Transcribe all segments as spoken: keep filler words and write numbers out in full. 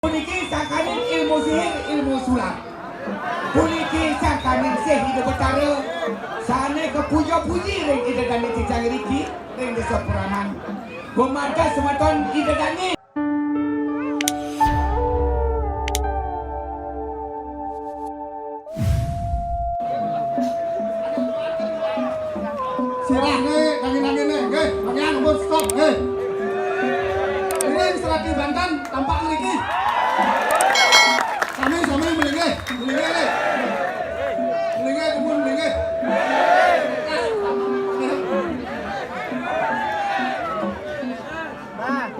Puniki sangkaning ilmu sihir, ilmu sulap. Puniki sangkaning sih Ida Betara sané kapuja-puji ring Ida Dané titiang riki ring Désa Peraman. Gumanten semeton Ida Dané. Sirah né, dangin-dangin né, nggih, mangkin ampun stop, nggih. Iring serati banten, tampak ngriki. Sami, sami, melinggih, melinggih, nggih. Melinggih, dumun, melinggih.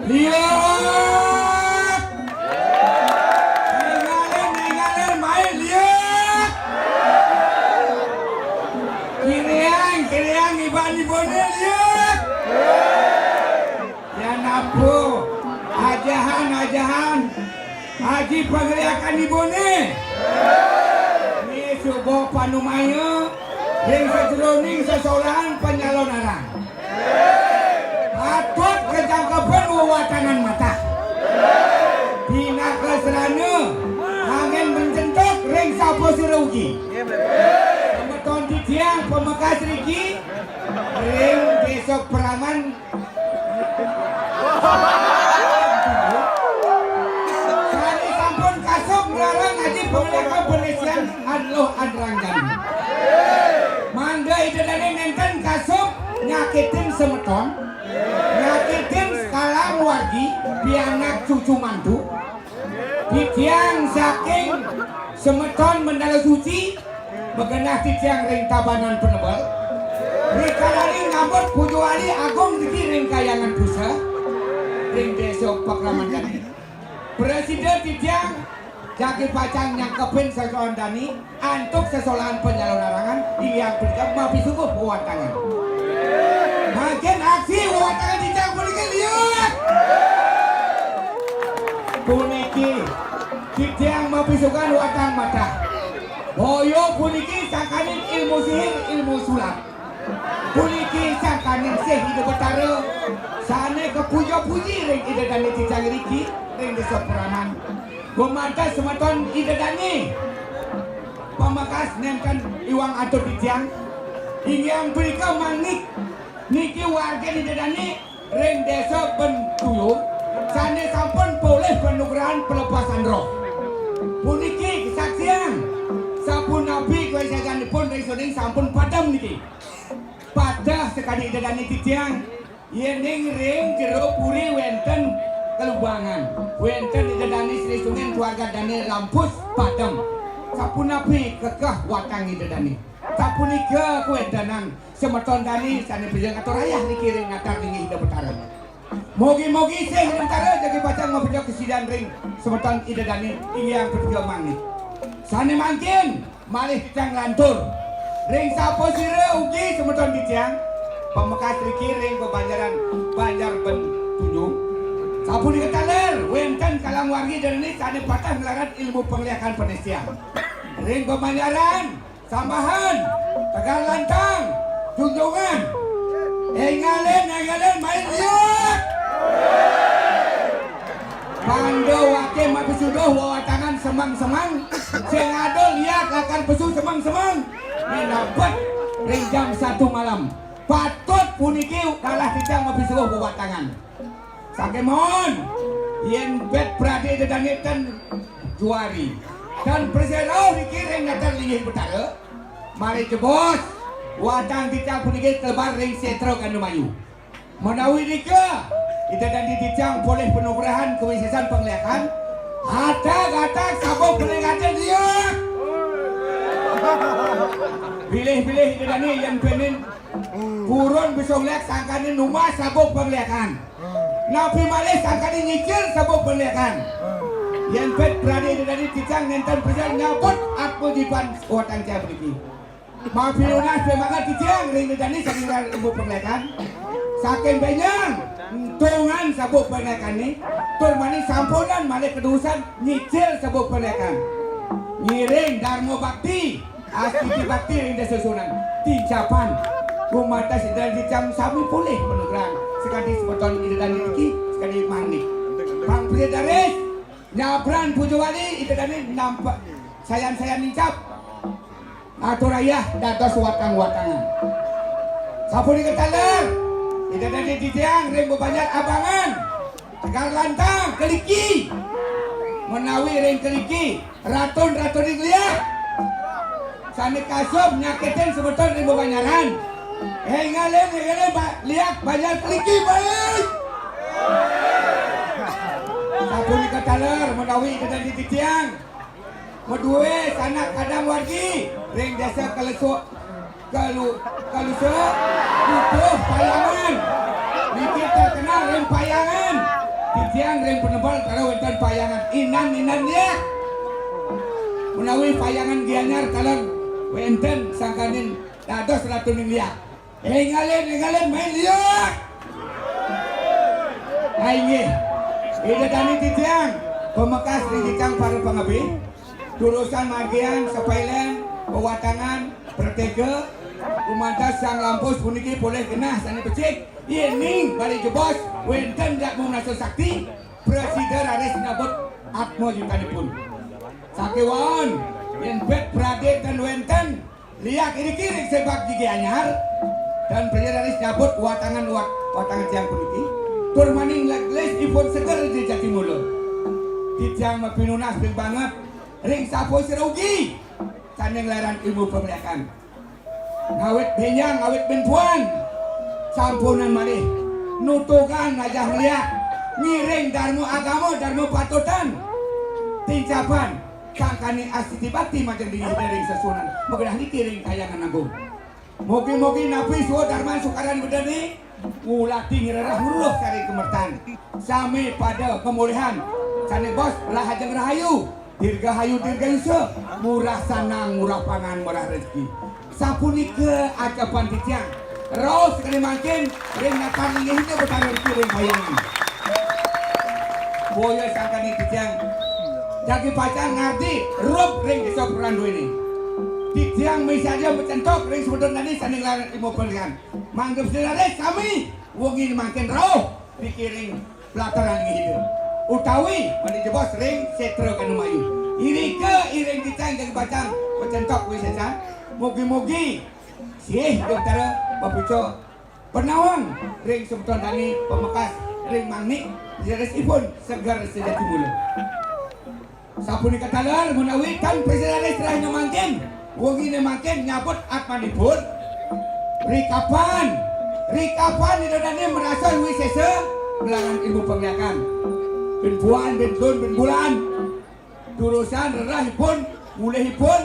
Liuk! Énggalin, énggalin, main liuk! Kiriang, kiriang, iban-ibané liuk! Yan apa? Ajahan, ajahan. Aji pangliakan ibané. Né suba panumaya ring sajeroning sesolahan panyalonarang. Patut kajangkepin wewatangan matah. Pinaka srana anggén mencentuk ring sapasira ugi. Semeton titiang pamekas riki ring Désa Peraman sané sampun kasub nglarang aji pangliakan panisian aluh anranjana. Mangda Ida Dané nénten kasub nyakitin semeton, nyakitin sekalang wargi, pianak cucu mantu. Titiang saking semeton Mandala Suci, magenah titiang ring Tabanan Penebel. Rikalaning ngambut puja wali agung niki ring Kahyangan Puseh, ring Désa Pakraman Gati. Prasida titiang jagi pacang nyangkepin sesolahan dané, antuk sesolahan panyalonarangan, inggih punika mapisungguh wewatangan. Mangkin aksi wewatangan titiang puniki liuk. Puniki titiang mapisungguhan wewatangan matah. Boya puniki sangkaning ilmu sihir, ilmu sulap. Puniki sangkaning sih Ida Betara sané kapuja-puji ring Ida Dané titiang riki ring Désa Peraman. Gumanten semeton Ida Dané pamekas nénten iwang atur titiang. Inggih punika mangkin niki wargin Ida Dané ring Désa Bentuyung sané sampun polih panugrahan pelepasan roh. Puniki kasaksian sapunapi kawisésanipun ring suning sampun padem niki. Pateh sakadi Ida Dané titiang, yéning ring jero puri wénten kalubangan, wénten Ida Dané Sri Sungin keluarga dané lampus padem. Sapunapi kekeh watang Ida Dané. Sapunika kawéntenan semeton dané sané prasida ngatur ayah niki ring natar linggih Ida Betara. Mugi-mugi sih Ida Betara jagi pacang mapica kasidan ring semeton Ida Dané inggih punika mangkin. Sané mangkin malih titiang nglantur ring sapasira ugi semeton titiang pamekas riki ring bebanjaran Banjar Bentuyung. Sapunika taler wénten kalang wargi Ida Dané sané pateh nglarang ilmu pangliakan panisian. Ring bebanjaran Sambahan, Tegal Lantang, Junjungan. Énggalin, énggalin, main liuk. Panda waké mapisuduh wewatangan semeng-semeng. Sing ada liak lakar pesu semeng-semeng. Minabet ring jam satu malam. Patut puniki kalah titiang mapisuduh wewatangan. Sakémaon, yén bet pradé Ida Dané ten juari, ten prasida rauh niki ring natar linggih Betara, malih jebos, watang titiang puniki kalebar ring sétra Gandamayu. Menawi nika, Ida Dané titiang polih panugrahan kawisésan pangliakan, hatag-hatag sabuk pangliakan dia. Bilih-bilih Ida Dané yén penin purun bisa ngléak sangkané numbas sabuk pangliakan. Napi malih sangkané nyicil sabuk pangliakan. Yén bet pradé Ida Dané titiang nénten prasida nyabut apa jipan watang titiang puniki. Mapinunas pamangan titiang ring Ida Dané saking ilmu pangliakan. Saking bénjang, entungan sabuk pangliakané, tur mani sampunang malih kadusan nyicil sabuk pangliakan. Ngiring darma bakti, Astiti bakti ring dasusunan. Tincapan. Gumanten Ida Dané titiang sami polih panugrahan. Sakadi semeton Ida Dané niki, sakadi mangkin. Pang Pria Daris. Nyabran puja wali, Ida Dani nampak sayan-sayan nincap. Atur ayah dados watang-watangan. Sapunika taler, Ida Dani titiang ring bebanjar abangan. Tegar lantang, keliki. Menawi ring keliki, ratun-ratuning liak. Sane kasub nyakitin semeton ring bebanjaran. Éngalin, éngalin, ba-, liak banjar keliki, baik. Sapunika taler, menawi Ida Dani titiang. Madue sanak kadang wargi ring desa Kalesu-, Kalu-, Kalusa, butuh payangan. Niki terkenal ring payangan. Titiang ring Penebel taler wénten payangan. Inan-inan ya. Menawi payangan Gianyar taler wénten sangkaning dados ratuning liak. Éngalin, éngalin, main liak. Inggih. Ida Dani titiang, pamekas ring titiang para pangabih. Turusan margian, sapailen, pawatangan, pertega, dumados sang lampus puniki polih genah sane becik, yening badhe jebos wenten jak manasa sakti, prasida raris nyabut atma yutanipun. Sakewan, yen bet pradé ten wenten, liak iriki ring sebak Gianyar, ten prasida raris nyabut watangan wat-, watangan tiang puniki, tur maning leg-, lis ipun seger ring Jatimula. Titiang mapinunas ring banget, ring sapuh sira ugi, sane nglarang ilmu pameliakan. Ngawit benjang, ngawit benpuan, sampunang malih nutugang ngajah ngeliak, ngiring darma agama, darma patutan, tincapan, sangkaning astiti bakti majeng linggih ring sesuunan, magenah niki ring Kahyangan Agung. Mugi-mugi napi suud darman sukaran bedene, ngulati ngrereh ngruruh sari kemertan. Sami pada kemulihan. Sane bos, rahajeng rahayu, dirgahayu dirgayusa, murah sanang, murah pangan, murah rejeki. Sapunika acapan titiang. Rauh sekadi mangkin ring natar linggih Ida Betara Riki ring Kahyangan. Boya sangkaning titiang jagi pacang ngardi rup ring Desa Peranduene. Titiang misadia macentok ring semeton dane sane nglarang ilmu pameliakan. Mangda sida raris sami wengi mangkin rauh pikiring pelataran Ida. Utawi mani jebos ring Setra Gandamayu. Irika iring titiang jagi pacang macentok wisesan. Mugi-mugi sih Ida Betara mapica panawang ring semeton dane pamekas ring mangni, leresipun seger sejati mula. Sapunika taler menawi tan prasida raris rahina mangkin, wengine mangkin nyabut atmanipun. Rikapan, rikapan Ida dane marasa wisesa nglarang ilmu pameliakan. Bin puan, bin tun, bin bulan. Turusan rerehipun, mulihipun,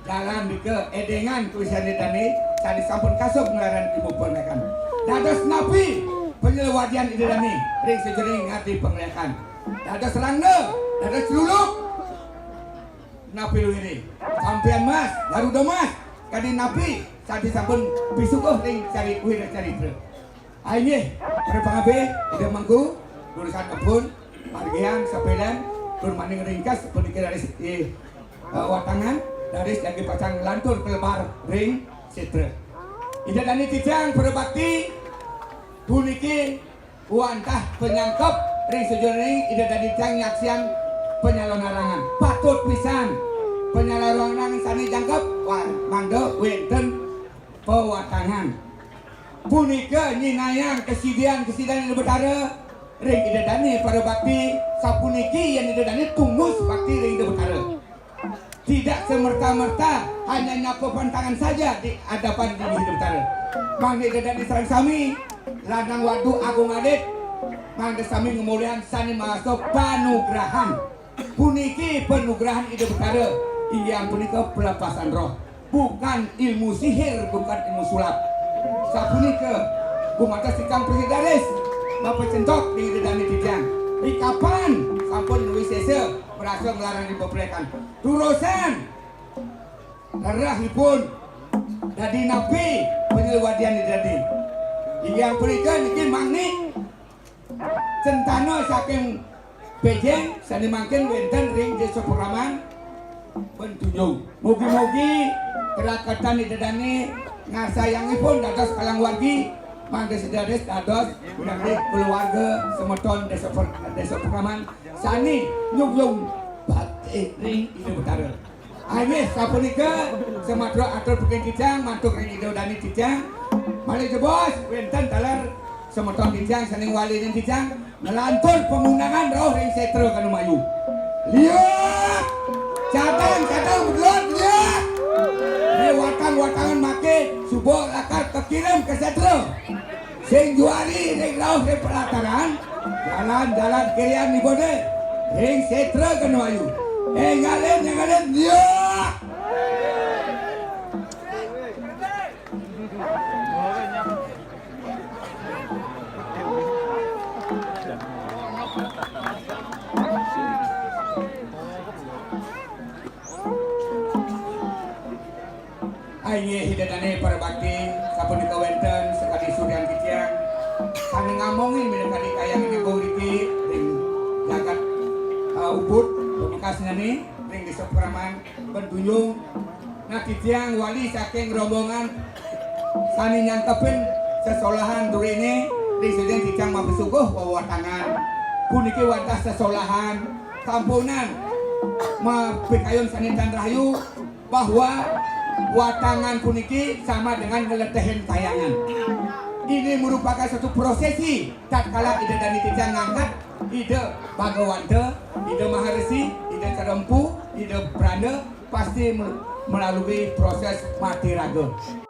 jalan nika edengan tulisan dane sane sampun kasub nglarang ilmu pameliakan. Dados napi panyelewadian Ida dane ring sajeroning ngati pameliakan? Dados rangda, dados celuluk, napi luire? Sampian Mas, Garuda Mas, kadi napi sane sampun pisukuh ring cari wira caritra? Inggih, para pangabih, Ida Mangku, turusan kebun, margian, sapelen, tur maning ringkes, puniki raris i, eh, watangan, raris jagi pacang lantur kalebar ring setra. Ida dane titiang para bakti, puniki wantah panyangkep ring sajeroning Ida dane titiang nyaksian panyalonarangan. Patut pisan panyalonarangan sane jangkep, wah, mangda wenten pawatangan. Punika nyinayang kasidian-kasidian Ida Betara ring Ida dane para bakti, sapuniki yen Ida dane tulus bakti ring Ida Betara. Tidak semerta-merta hanya nyapupan tangan saja di hadapan Ida Betara. Mangda Ida dane sareng sami, lanang wadu agung alit, mangda sami ngamolihang sane mawarsa panugrahan. Puniki panugrahan Ida Betara, inggih punika pelepasan roh. Bukan ilmu sihir, bukan ilmu sulap. Sapunika, gumantos titiang prasida raris mapacentok ring Ida dane titiang. Rikapan sampun wisesa marasa nglarang ring pepelekan. Turusan rerehipun dadi napi panyelewadian Ida dane? Inggih punika niki mangni Centana saking Pejeng sane mangkin wenten ring Desa Peraman, Bentunjung. Mugi-mugi keraketan Ida dane ngarsayangipun dados kalang wargi, Mangda sida dados minangka keluarga semeton Desa Per-, Desa Pakraman sane nyungjung bakti ring Ida Betara. Inggih sapunika, semeton atur peken titiang mantuk ring Ida Dane titiang. Malih jebos wenten taler semeton titiang sane ngwalinin titiang nglantur pamundangan rauh ring setra Kanomayu. Liak! Cadang, cadang, begelot, liak! Ring watang-watangan make suba lakar kakirim ka setra. Sing juari ring rauh ring pelataran, jalan-jalan kirian ibune ring setra Kanomayu. Enggalin, enggalin, liak! Inggih Ida Dane para bakti, sapunika wenten sakadi suryan titiang sane ngamongin minakadi kayang nyebung riki ring jagat, eh, Ubud, pamekasnyane ring Desa Pakraman, Bentunjung. Nah, titiang wali saking rombongan sane nyangkepin sesolahan durene ring sedeng titiang mapasuguh wewatangan. Puniki wantah sesolahan, sampunang mapikayun sane tan rahayu, bahwa watangan puniki sama dengan ngletehin kayangan. Ini merupakan satu prosesi tatkala Ida Dane titiang ngangkat Ida Bagawanta, Ida Maharesi, Ida Cerempu, Ida Branda, pasti mel-, melalui proses mati raga.